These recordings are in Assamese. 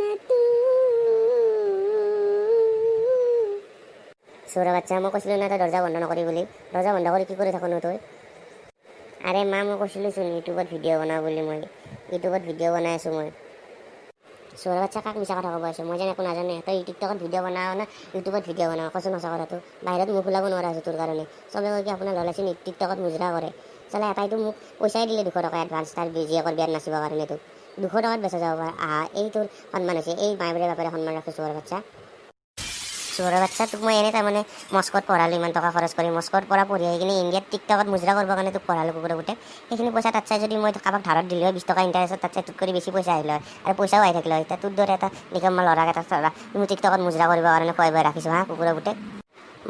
না তু। চোৰৰ বাচ্চা, মই কৈছিলোঁ না তই দৰ্জা বন্ধ নকৰি বুলি। দৰ্জা বন্ধ কৰি কি কৰি থাকনো তই? আৰে মা, মই কৈছিলোঁচোন ইউটিউবত ভিডিঅ' বনাওঁ বুলি। মই ইউটিউবত ভিডিঅ' বনাই আছোঁ মই। চোৰৰ বাচ্চা, কাক মিছা কথা ক'ব আহিছ? মই যেন একো নাজানে। তই টিকটকত ভিডিঅ' বনাৱ না ইউটিউবত ভিডিঅ' বনাৱ, কচোন সঁচা কথাটো। বাহিৰত মুখ ওলাব নোৱাৰা হৈছোঁ তোৰ কাৰণে। চবে কয় কি আপোনাৰ ল'ৰাচোন টিকটকত মুজৰা কৰে। চালা এটাইতো মোক পইচাই দিলে 200 টকা এডভান্স, তাৰ জীয়েকৰ বিয়াত নাচিবৰ কাৰণে। তোক 200 টকাত বেচা যাব পাৰ। আহা, এই তোৰ সন্মান হৈছে? এই মায়েৰে বাপেৰে সন্মান ৰাখে? চোৰৰ বাচ্চা, চোৰৰ বাচ্চা, তোক মই এনেই তাৰমানে মস্কোত পঢ়ালোঁ ইমান টকা খৰচ কৰি। মস্কোৰ পৰা পঢ়ি আহি কিনে ইণ্ডিয়াত টিকটকত মুজৰা কৰিবৰ কাৰণে তোক পঢ়ালোঁ কুকুৰৰ পুতেক। সেইখিনি পইচা তাত চাই যদি মই কাৰোবাক ধাৰত দিলোঁ হয় 20 টকা ইণ্টাৰেষ্টত, তাত চাই তোত কৰি বেছি পইচা আহিলে হয় আৰু পইচাও আহি থাকিলে হয়। এতিয়া তোৰ দৰে এটা নিকম্মা ল'ৰাক এটা মোৰ টিকটকত মুজৰা কৰিবৰ কাৰণে খুৱাই বুৱাই ৰাখিছোঁ। হা, কুকুৰৰ পুতেক,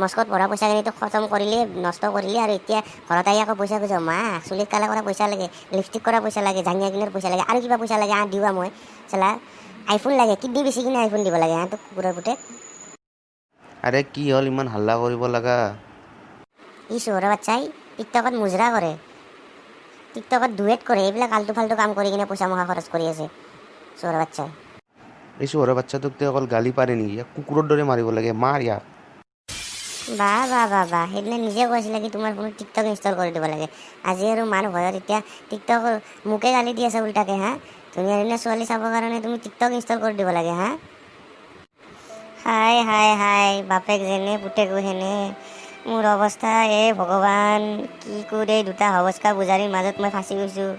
মস্কোত পঢ়া পইচাখিনি তোক খতম কৰিলি, নষ্ট কৰিলি আৰু এতিয়া ঘৰত আহি আকৌ পইচা খুজ। মা, চুলিত কালাৰ কৰা পইচা লাগে, লিপষ্টিক কৰা পইচা লাগে, জাঙিয়া কিনাৰ পইচা লাগে আৰু কিবা পইচা লাগে। আহ, দিওঁ মই। চালা আইফোন লাগে, কিডনী বেচি কিনে আইফোন দিব লাগে। হা, তোক কুকুৰৰ পুতেক। আৰে কি হ'ল ইমান হাল্লা কৰিব লগা? ই চোৰৰ বাচ্চাই টিকটকত মুজৰা কৰে, টিকটকত ডুৱেট কৰে, এইবিলাক আল্টু ফাল্টু কাম কৰি কিনে পইচা মখা খৰচ কৰি আছে চোৰৰ বাচ্চাই। এই চোৰৰ বাচ্চাটোক তই অকল গালি পাৰে নেকি? ইয়াক কুকুৰৰ দৰে মাৰিব লাগে। মাৰ ইয়াক। বা বা বা বা, সেইদিনা নিজে কৈছিলে কি তোমাৰ ফোনত টিকটক ইনষ্টল কৰি দিব লাগে। আজি আৰু মাৰ ভয়ত এতিয়া টিকটক মোকে গালি দি আছে উল্টাকে। হা, ধুনীয়া ধুনীয়া ছোৱালী চাবৰ কাৰণে তুমি টিকটক ইনষ্টল কৰি দিব লাগে। হা, হাই হাই হাই, বাপেক যেনে পুতেকো সেনে। মোৰ অৱস্থা, এ ভগৱান, কি কৰে দুটা হৱস্কা পূজাৰীৰ মাজত মই ফাঁচি গৈছোঁ।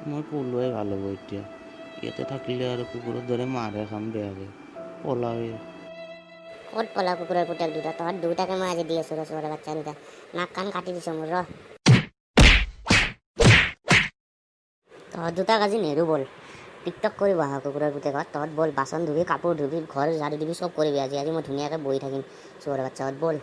মই পলোৱাই ভাল হ'ব এতিয়া। ইয়াতে থাকিলে আৰু কুকুৰৰ দৰে মাৰহে খাম বেয়াকৈ। পলাওৱে। ক'ত পলা কুকুৰৰ পুতেক দুটা? তহঁত দুটাকে মই আজি দি আছোঁ ৰ। চোৰৰ বাচ্চা দুটা, নাক কাণ কাটি দিছ মোৰ। ৰ, তহঁত দুটাক আজি নেৰো। ব'ল, টিকটক কৰিব আহা কুকুৰৰ পুতেকত। তহঁত ব'ল, বাচন ধুবি, কাপোৰ ধুবি, ঘৰ ঝাড়ু দিবি, চব কৰিবি আজি। আজি মই ধুনীয়াকৈ বহি থাকিম। চোৰৰ বাচ্চাহঁত, ব'ল।